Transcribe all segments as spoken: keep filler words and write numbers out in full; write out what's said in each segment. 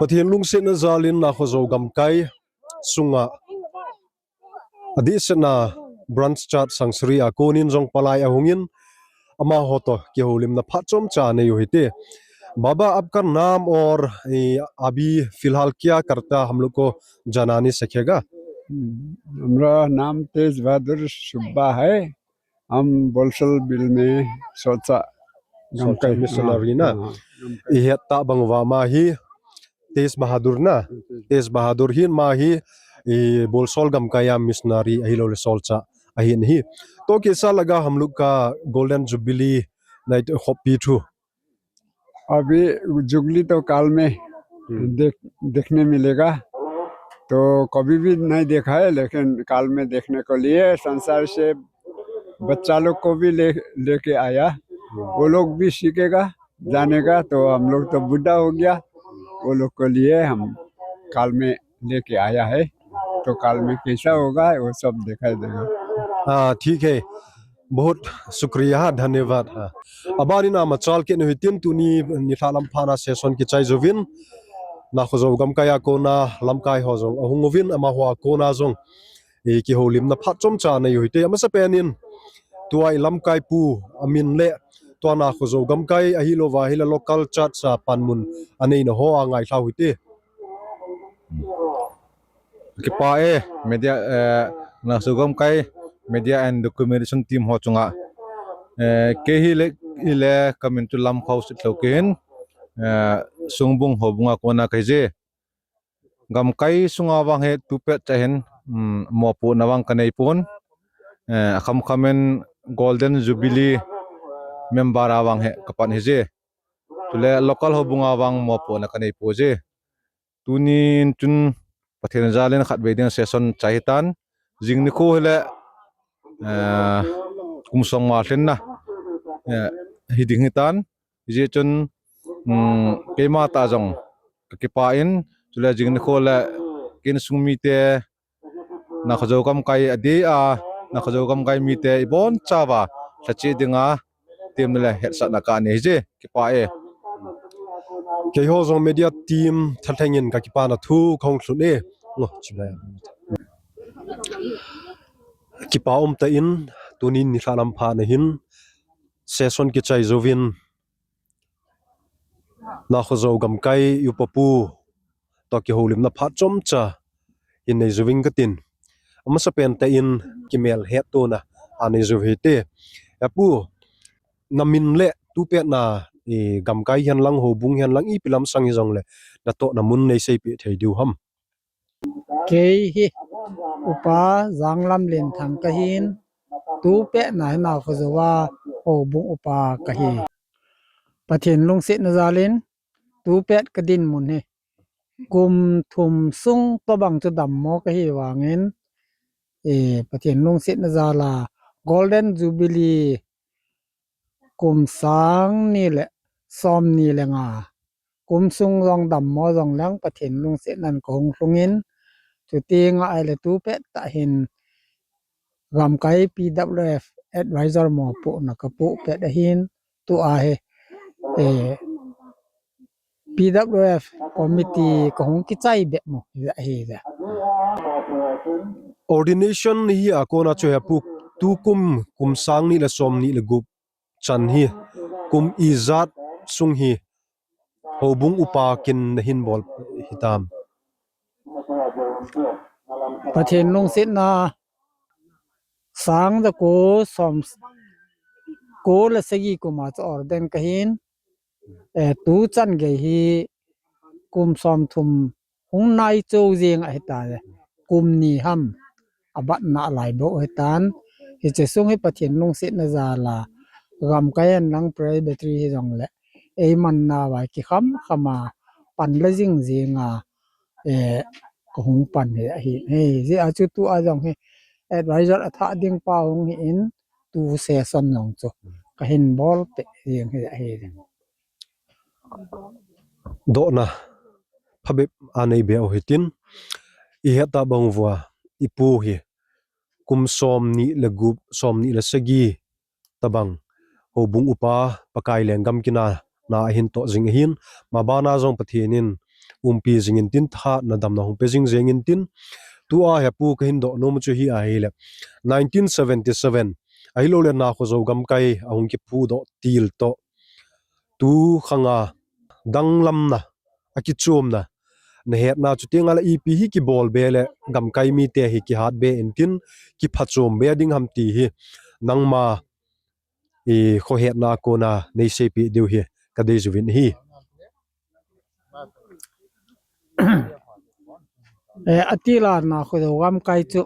Pathen lungsetna jalin Nakhojo gamkai sunga adehsetna branch church sangsari a konin jong palai ahungin, amaho toh kihoulimna phat chomcha nei u hite. बाबा, आपका नाम और, ए, अभी फिलहाल क्या करता हम लोग को जनाने सकेगा? हमारा नाम तेज बहादुर सुब्बा है। हम बोलसोल बिल में सोचा सोचा गमकाई। मिशनरी ना। हाँ, गमकाई। Ihet tah bang uva ama hi Tej Bahadur na. Tej Bahadur hin ama hi, i, Bolsol gamkai a missionary ahilouleh solchah ahin ahi. तो कैसा लगा हम लोग का गोल्डन जुबली नाइट होपी थ्रू? अभी जुबली तो काल में हम्म। देख, देखने मिलेगा, तो कभी भी नहीं देखा है, लेकिन काल में देखने को लिए संसार से बच्चा लोग को भी ले, लेके आया। वो लोग भी सीखेगा, जानेगा। तो हम लोग तो बूढ़ा हो गया, वो लोग को लिए हम काल में लेके आया है। तो काल में कैसा होगा, वो सब दिखाई देगा। हाँ, ठीक है, बहुत शुक्रिया, धन्यवाद। हाँ, abanin amachal kit nu hitin, tuni nilhah lam phat a session kichai jouvin, Nakhojo gamkai a kona lamkai ho jong ahung uvin, amaho a kona jong i, kihoulimna phat chomcha nei u hite. Amasapen in tua i lamkai pu amin le tua Nakhojo gamkai ahilouva ahile local church a panmun aneina ho angailhau hite. Kipah e, media, eh, Nakhojo gamkai media and documentation team ho chunga, eh, kei hile, hile kamin chu Lamkhao Sitlhou kahin, eh, Songbung houbung a kona kahi je. Gamkai sunga vang hi tupet cha hin, um, mopohna vang kanei pon. Eh, akhamkham in Golden Jubilee member a vang hi kapan hi je. Chule local houbung a vang mopohna kanei po je. Tunin chun Pathen jalin khatvei ding session chai hitan. Jing nikho hile, eh, kum som nga lhinna, eh, hiding hitan. Hijeh chun, um, keima tah jong kakipah in, chule jing nikho le kei insung mite, Nakhojo gamkai adeh a, Nakhojo gamkai mite ibonchauva lhache dinga temna le hetsahna kanei hije, kipah e. Keiho jong media team thalheng in kakipana thu kahung lhun e. Ngo, chulai. Kipa umtah in, tunin nilhah lam phat a hin session kichai jouvin, Nakhojo gamkai i upa pu toh kihoulimna phat chomcha hin nei jouving katin. Amasapen tah in kimelhetona anei jou hite. Apu, namin le tupet na, i, gamkai hihen lang, houbung hihen lang, ipi lamsang hijongle natohna mun neiseipeh thei diu ham? Kei hi Upa Janglamlenthang kahin, tupet na hi Nakhojo a houbung upa kahi. Pathen lungsetna jalin tupet kadinmun hi kum thum sung tobang chu dammo kahi vangin, eh, Pathen lungsetna jala Golden Jubilee kum sang ni le som ni le nga kum sung jong dammo jongleng Pathen lungsetnan kahung lhungin, chuti nga ahile tupet tah hin gamkai P W F advisor mopohna kapoh pet ahin, tua hi, eh, P W F committee kahung kichai bep mo hi ahi ja. Ordination hi a kona chu hepu, tukum kum sang ni le som ni le gup chan hi kum ijat sung hi houbung upa kin nahin bol hitam? Pathen lungsetna sang ja ko som ko le sagi kuma chu ordain kahin, eh, tuchan gei hi kum som thum hung nai chou jeng ahitai. Kum ni ham abatna lai bou ahitan. Hiche sung hi Pathen lungsetna jala gamkai hen lang Presbytery hijongle eimanna vai kikham khama pan le jing jenga, eh, kahung pan hi ahi. Hijeh a chu tua jong hi advisor athah ding pa hung hi in tu session jong chu kahin bol peh jeng hi ahi. Dohna phabep anei be u hitin, ihet tah bang uva ipu hi kum som ni le gup, som ni le sagi tobang houbung upa Pakai lenggam kin a na ahin toh jing ahin, mabana jong Pathen in umpi jing intin, thahatna damna hung pe jing jeng intin, tua hi apu kahin doh nom chu hi ahile, nineteen seventy seven, ahilou le Nakhojo gamkai ahung kiphudoh til toh, tu khanga danglamna, akichomna, nahetna chu tengle ipi hi kibol be le gamkai mite hi kihat be intin, kiphachom be ding ham ti hi, nangma i khohetna kona neiseipeh diu hi kadei jiuvin ahi. Eh, atil a Nakhojo gamkai chu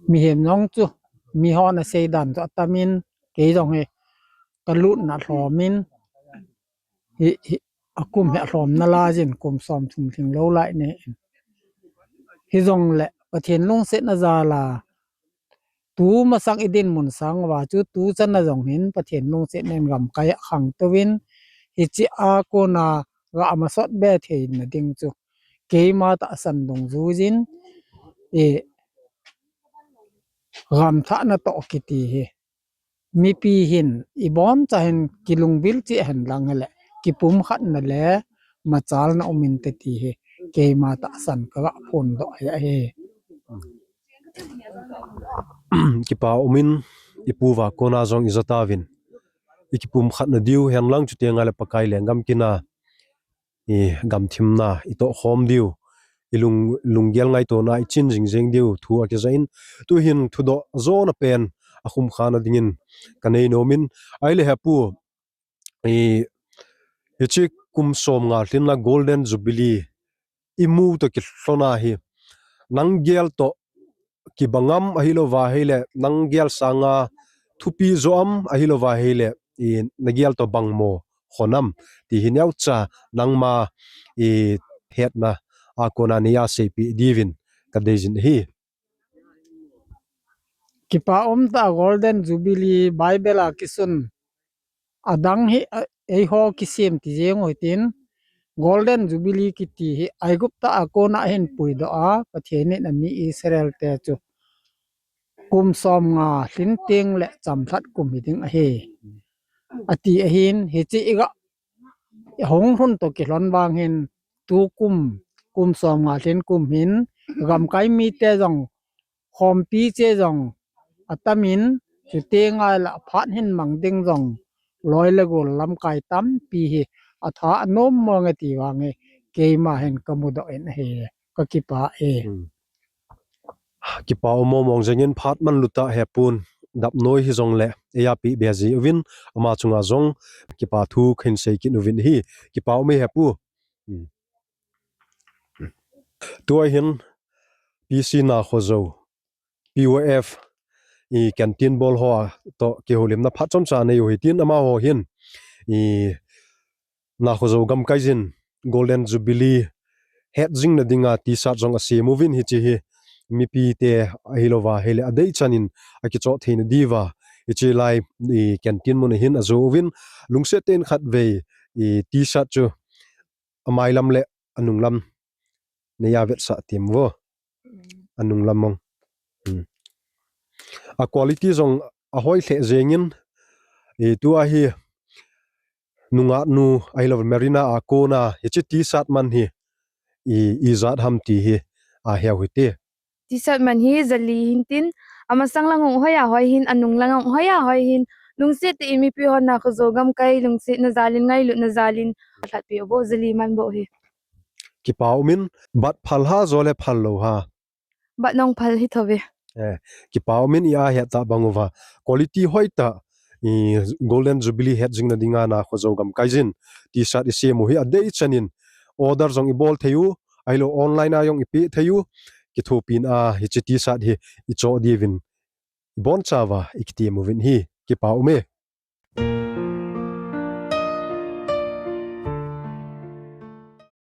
mihem jong chu, mihon asei dan chu atamin, kei jong hi kalutna lhomin, hi, hi, akum hi alhom nalai jin, kum som thum lhing lou lai ne. Hijongle Pathen lungsetna jal a, tu masang idinmun sang uva chu, tu chan a jong hin Pathen lungsetna in gamkai akhang touvin, hiche a kona gamasot be theina ding chu keima tahsan dungjuijin, i, gamthahna toh kiti hi mipi hin iboncha hin kilungvil cheh hen lang hile, kipumkhatna le machalna um inte ti hi keima tahsan kaga phondoh ahi. Kipa umin, ipu va kona jong ija tauvin, ikipumkhatna diu hen lang chu tengle Pakai lenggam kin a i gamthimna itoh khom diu, ilung, lunggel ngaitona ichin jing jeng diu thu akija in, tuhin thudoh jona pen akhum khana dingin kanei nomin, ahile hi apu, i, hiche kum som nga lhinna Golden Jubilee imu toh kilhona hi, nang gel toh kibang am, ahilouva hile nang gel sanga thupi jo am, ahilouva hile i nagel toh bangmo khon am, ti hi neocha nangma i hetna a kona neiya seipeh diuvin kadei jin ahi. Kipa umtah a Golden Jubilee Bible a kisun adang hi, a, eiho kisem ti jeng u hitin, Golden Jubilee kiti hi Aigupta a kona ahin puidoh a, Pathen in ami Israel te chu kum som nga lhin tengle chamlhat kum hiding ahi, ati ahin, hiche iga hung lhun toh kilhon vang hin, tu kum, kum som nga lhin kum hin gamkai mite jong, khompi che jong atamin, chutengle phat hin mang ding jong loi le gol lamkai tampi hi atha anom mong e ti vang hi keima hin kamudoh in ahi, kakipah e. Kipa um mong mong jengin, phat manlu tah hi apu, dapnoi hijongle eipeh be jiuvin, ama chunga jong kipa thu kahin sei kit uvin ahi. Kipa um e hi apu. Tua hin P C Nakhojo, P Y F, i canteen bol ho a toh kihoulimna phat chomcha anei u hitin, amaho hin i Nakhojo gamkai jin Golden Jubilee het jingna dinga T-shirt jong asem uvin, hiche hi mipite ahilouva hile adeichan in akichoh theina diuva, hiche lai i canteen mun a hin ajoh uvin, lungset tah in khatvei i T-shirt chu amailam le anunglam neiya vetsah tem vo. Anunglam mong. A quality jong ahoi lheh jengin, i tua hi nungah nu ahilouva Marina a kona hiche T-shirt man hi i, ijat ham ti hi aheu hite. T-shirt man hi jali hintin, amasang lang hung hoi a hoi hin, anung lang hung hoi a hoi hin, lungset tah in mipi hon Nakhojo gamkai lungsetna jalin, ngailutna jalin lhatpeh uvo, jali man bou hi. Kipa umin, but phal ha jo le phal lou ha? But nong phal hithouve. Kipa umin, i ahet tah bang uva quality hoitah i Golden Jubilee het jingna dinga Nakhojo gamkai jin T-shirt isem u hi adeichan in order jong ibol thei u, ahilou online a jong ipeh thei u, kithopina hiche T-shirt hi ichoh diuvin ibonchauva ikitem uvin ahi. Kipa um e.